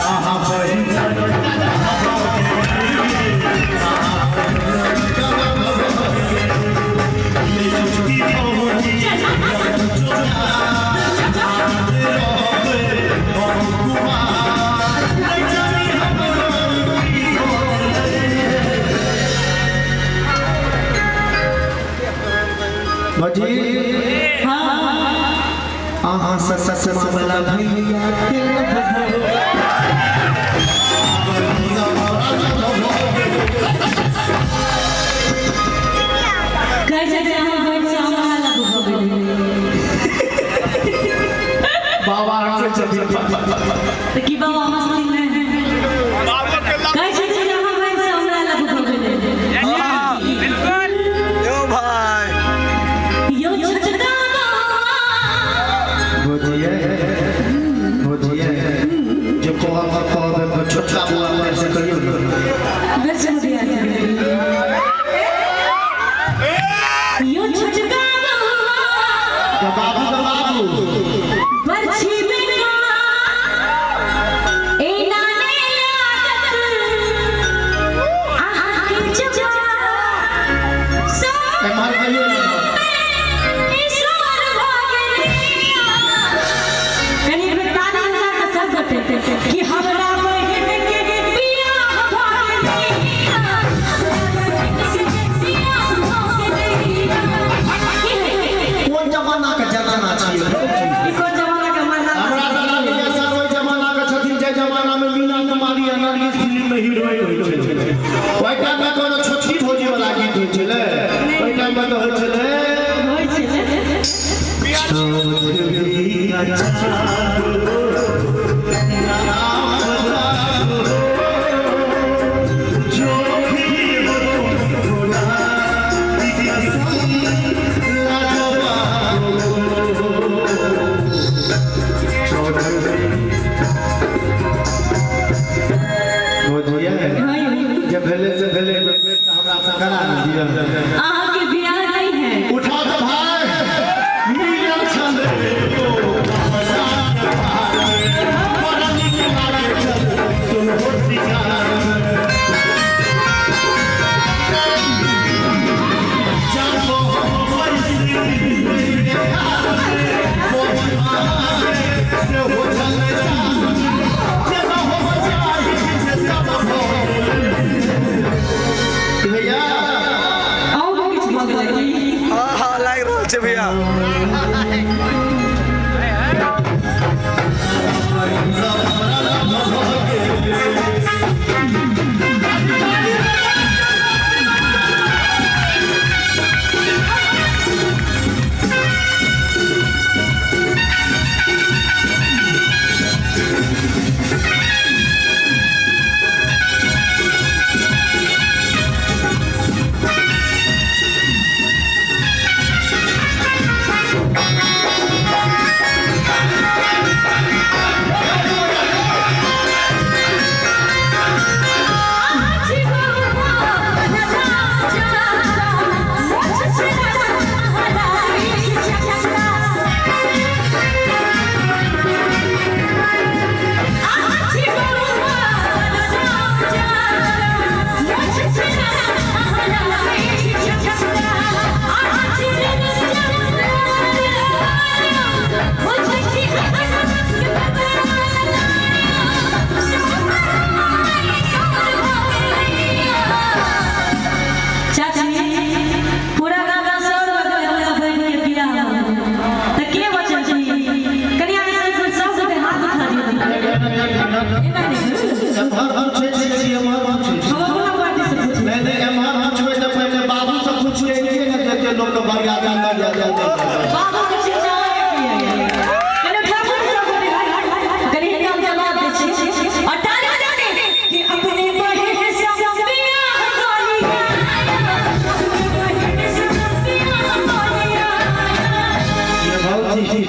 अहाँ बहिन भौजी अहाँ से ससमा वाला भैया के कहै छै जे अहाँ बनि से हमरा लग भऽ गेलै। बाबा हंसै छथिन। तऽ की बाबा मस्ती नहि कहै छै जे अहाँ बनि से हमरा लग भऽ गेलै। बिल्कुल यो भाई। यौ छोटका बौआ। भौजिए भौजिए जे कहब कहब छोटका बौआ फेर से कहियौ ने। बेस मुदिया यौ छोटका बौआ। बाबू के बाबू। बरछी में का ए नाने आदत अहाँ के जबा सब एम्हर कहियौ ने। ईश्वर भऽ गेलिया। कनी एक बेर ताली बजा कऽ सब गोटे कि हमरा बहिन के बियाह भऽ गेलिया। बियाह भऽ गेलिया। की है? कोन जमाना के जमाना छियै भौजी? ई कोन जमाना के मर्दाना? हमरा तऽ लगैया सर ओहि जमाना के छथिन जे जमाना में मीना कुमारी आ नरगिस फिल्म में हीरोइन होइ छलै। ओहि टाइम में कोनो छोटकी भौजी वाला गीत होइ छलै? ओहि टाइम में तऽ होइ छलै होइ छलै। चौधरी का चाँद हो, नाम राम हो, जो भी हो तुम खुदा की कसम लाजवाब हो। चौधरी भौजिया जे भेलै से भेलै, हमरा से करा ने दिअ। अहाँके बियाह नहि है। उठा तऽ भाय मिलल छलै ओ बड़ा नीक लागै छल सोलहो सिंगार में। जानो से हो छलै जेना हो चाही से सब भऽ गेल। भैया अहूँके किछु भऽ गेलै की? हाँ हाँ, लागि रहल छै भैया। चाची, पूरा गाम सौर भऽ गेल हमरा बहिन के बियाह भऽ गेल। तऽ के बचल छै? कनि अहाँ सब सब गोटे हाथ उठा दियौ। एना नहि। एम्हर पूछै छी, एम्हर पूछै छी। हम अपना पार्टी से पूछबै। नहीं नहीं, एम्हर पूछबै तऽ पहिले बाबू से पूछिए ने, देते लोग के मर्यादा न जाय। बाबू के चिंचावा के की है? कनि उठा दियौ सब गोटे। कनि हिनका हम जवाब दै छी। और ताली बजा दे कि अपने बहिन से बियाह कऽ लिया। अपने बहिन से बियाह कऽ लिया। ये भौजी,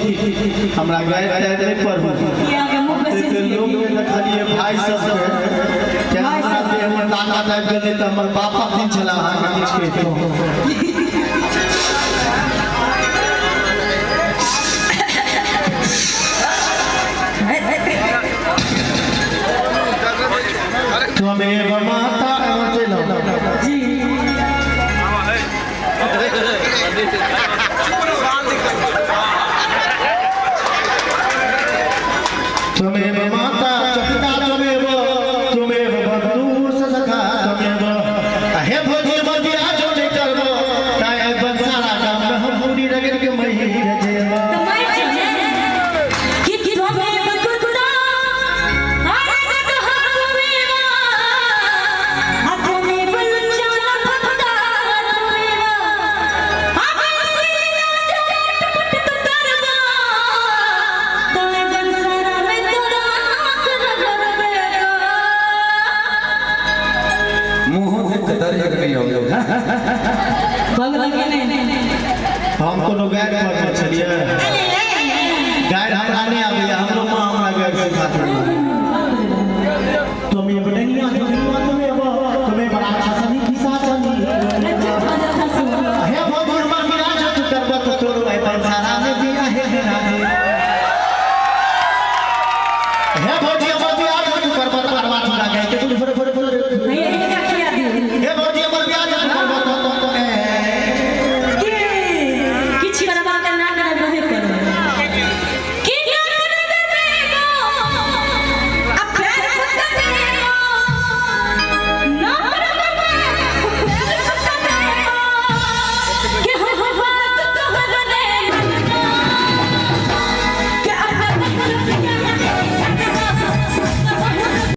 हमरा गाय ताय नहि पढ़ू। कि अहाँके मुँह से बेसी तऽ लोग ने देखलियै भाय सबके कि हमरा देह में ताकत आबि गेलै तऽ हमर बापक दिन छलै अहाँके किछु कहितहुँ। त्वमेव माता एमहर चलि आउ। जी। त्वमेव माता च पिता त्वमेव त्वमेव बन्धुः स सखा त्वमेव। आ हे भौजी हमर बियाह जो नहि करबो ताहि एहि बंसारा गाममे हम पूरी रगड़ि के मरि जेबो। तऽ मरि जेबै। कि त्वमेव कुत्ता, अरे गदहा त्वमेव, आ त्वमेव लुच्चा लफंगा त्वमेव, आ बंसीला जो टुट करबा, तोरे बंसारा में तोरा आँख रगड़बेगा। मुंह देख के डर एक नहीं हो गया। भग लगे नहीं। हम कोनो गारि पढ़ने छलियै? गारि